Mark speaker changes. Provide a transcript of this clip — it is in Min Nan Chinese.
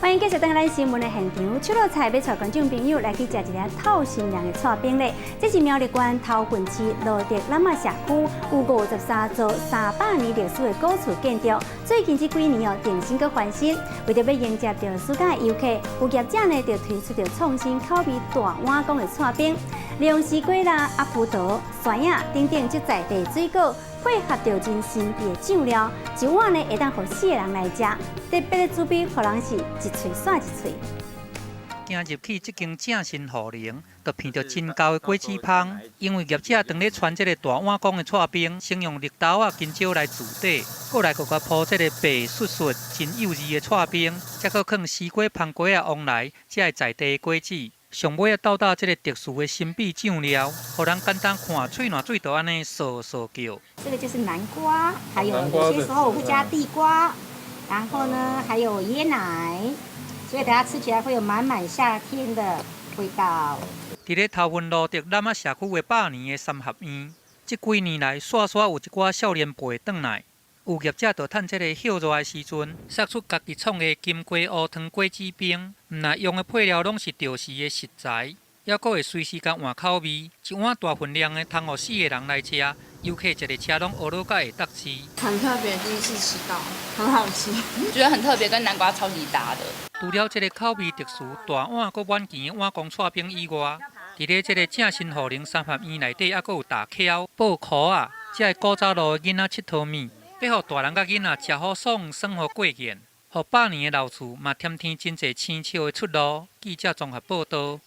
Speaker 1: 歡迎繼續轉來咱新聞的現場，手路菜欲帶觀眾朋友來去食一个透心涼的剉冰咧。這是苗栗縣頭份市蘆竹楠仔社區有53座300年歷史的古厝建築，最近這幾年哦，重新閣翻新，為著欲迎接著暑假的遊客，有業者呢就推出著創新口味大碗公的剉冰，利用西瓜啦、葡萄、酸仔等等這在地水果，配合著真神秘的醬料，一碗呢會當予四個人來食，特別的滋味，予人是一喙煞一喙。
Speaker 2: 行入去這間正新雨林，就聞著真厚的果子芳。因為業者當咧傳這個大碗公的剉冰，先用綠豆仔、香蕉來做底，過來閣共鋪這個白雪雪、真幼膩的剉冰，才閣囥西瓜、番瓜仔、旺來，這个在地的果子。上尾仔鬥搭這個特殊的神秘醬料，予人簡單看喙瀾水就按呢嗦嗦叫。
Speaker 3: 這個就是南瓜，還有有些時候我會加地瓜，然後呢還有椰奶，所以大家吃起來會有滿滿夏天的味道。
Speaker 2: 佇咧頭份蘆竹楠仔社區的百年的三合院，這幾年來，煞煞有一寡少年輩轉來，有業者就趁這个歇熱的時陣，殺出家己創的金瓜烏湯果子冰，毋但用的配料攏是著時的食材，猶閣會隨時共換口味，一碗大份量的通予四个人來食，遊客一个車攏呵咾甲會當吃。
Speaker 4: 很特別，第一次吃到，很好吃，覺得很特別，跟南瓜超級搭的。
Speaker 2: 除了這个口味特殊、大碗閣滿甜的碗公剉冰以外，佇咧這个正新雨林三合院內底，猶閣有大蹺、布箍仔，這个古早路的囡仔𨑨迌物，欲予大人佮囡仔食好爽，耍予過癮，予百年的老厝嘛添添真濟生笑的出路。記者綜合報導。